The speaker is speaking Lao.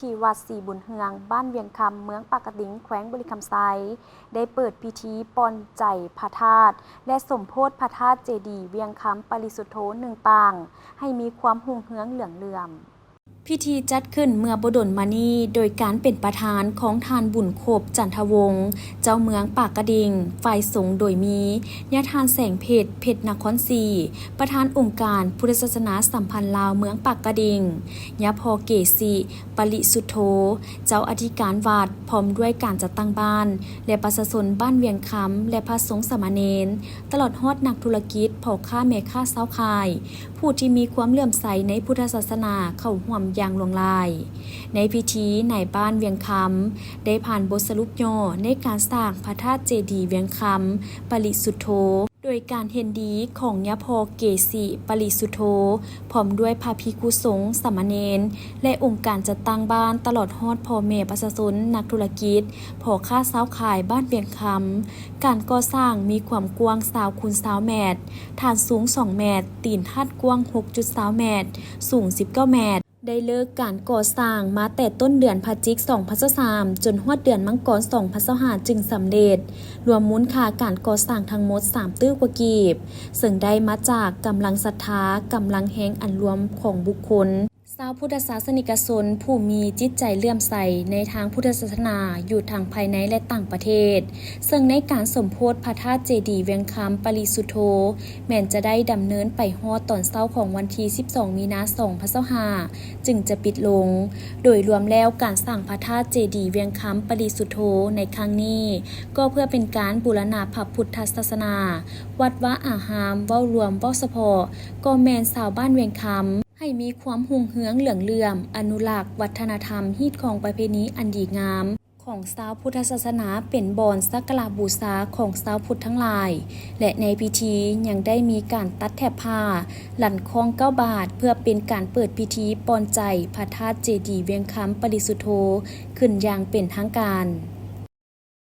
ທີ່ວັດສີບຸນເຮືອງ ບ້ານວຽງຄຳ ເມືອງປາກກະດິງ ແຂວງບໍລິຄຳໄຊ ໄດ້ເປີດພິທີປ່ອນໃຈພະທາດ ແລະ ສົມໂພດພະທາດເຈດີວຽງຄຳປະລິສຸດໂທ ໜຶ່ງປາງ ໃຫ້ມີຄວາມຮຸ່ງເຮືອງເຫຼືອງເຫຼື້ອມ. ພິທີຈັດຂຶ້ນເມື່ອບໍ່ດົນມານີ້ ໂດຍການເປັນປະທານຂອງທ່ານ ບຸນຄົບ ຈັນທະວົງ ເຈົ້າເມືອງປາກກະດິງ, ຝ່າຍສົງໂດຍມີ ຍາທ່ານ ແສງເພັດ ເພັດນະຄອນສີ ປະທານອົງການພຸດທະສາສະໜາສຳພັນລາວເມືອງປາກກະດິງ, ຍາພໍ່ເກສິ ປະລິສຸດໂທ ເຈົ້າອະທິການວັດ ພ້ອມດ້ວຍການຈັດຕັ້ງບ້ານ ແລະ ປະຊາຊົນບ້ານວຽງຄຳ ແລະ ພະສົງສາມະເນນ, ຕະຫຼອດຮອດນັກທຸລະກິດ, ພໍ່ຄ້າແມ່ຄ້າຊາວຂາຍ, ຜູ້ທີ່ມີຄວາມເຫຼື້ອມໃສໃນພຸດທະສາສະໜາເຂົ້າຮ່ວມຢ່າງຫຼວງຫຼາຍ. ໃນພິທີ, ນາຍບ້ານວຽງຄຳ ໄດ້ຜ່ານບົດສະຫຼຸບຫຍໍ້ໃນການສ້າງພະທາດເຈດີວຽງຄຳປະລິສຸດໂທ ໂດຍການເຫັນດີຂອງຍາພໍ່ເກສິປະລິສຸດໂທ ພ້ອມດ້ວຍພະພິກຂຸສົງ, ສາມະເນນ ແລະ ອົງການຈັດຕັ້ງບ້ານ, ຕະຫຼອດຮອດພໍ່ແມ່ປະຊາຊົນ, ນັກທຸລະກິດ, ພໍ່ຄ້າຊາວຂາຍບ້ານວຽງຄຳ. ການກໍ່ສ້າງມີຄວາມກວ້າງຊາວຄູນຊາວແມັດ, ຖານສູງສອງແມັດ, ຕີນທາດກວ້າງຫົກຈຸດຊາວແມັດ, ສູງສິບເກົ້າແມັດ. ໄດ້ເລີກການກໍ່ສ້າງມາແຕ່ຕົ້ນເດືອນພະຈິກ ສອງພັນຊາວສາມ ຈົນຮອດເດືອນມັງກອນ ສອງພັນຊາວຫ້າ ຈຶ່ງສຳເລັດ. ລວມມູນຄ່າການກໍ່ສ້າງທັງໝົດ ສາມຕື້ກວ່າກີບ, ເຊິ່ງໄດ້ມາຈາກກຳລັງສັດທາ, ກຳລັງແຮງອັນລວມຂອງບຸກຄົນ, ຊາວພຸດທະສາສະນິກະຊົນຜູ້ມີຈິດໃຈເຫຼື້ອມໃສໃນທາງພຸດທະສາສະໜາຢູ່ທັງພາຍໃນ ແລະ ຕ່າງປະເທດ. ເຊິ່ງໃນການສົມໂພດພະທາດເຈດີວຽງຄຳປະລິສຸດໂທ ແມ່ນຈະໄດ້ດຳເນີນໄປຮອດຕອນເຊົ້າຂອງວັນທີ ສິບສອງ ມີນາ ສອງພັນຊາວຫ້າ ຈຶ່ງຈະປິດລົງ. ໂດຍລວມແລ້ວ, ການສ້າງພະທາດເຈດີວຽງຄຳປະລິສຸດໂທໃນຄັ້ງນີ້ ກໍເພື່ອເປັນການບູລະນະພະພຸດທະສາສະໜາ, ວັດວາອາຮາມ ເວົ້າລວມ, ເວົ້າສະເພາະ ກໍແມ່ນຊາວບ້ານວຽງຄຳ ໃຫ້ມີຄວາມຮຸ່ງເຮືອງເຫຼືອງເຫຼື້ອມ, ອະນຸລັກວັດທະນະທຳ, ຮີດຄອງປະເພນີອັນດີງາມ ຂອງຊາວພຸດທະສາສະໜາ ເປັນບ່ອນສັກກາລະບູຊາຂອງຊາວພຸດທັງຫຼາຍ ແລະ ໃນພິທີຍັງໄດ້ມີການຕັດແຖບຜ້າລັນຄ້ອງເກົ້າບາດ ເພື່ອເປັນການເປີດພິທີປ່ອນໃຈພະທາດເຈດີວຽງຄຳປະລິສຸດໂທຂຶ້ນຢ່າງເປັນທາງການ.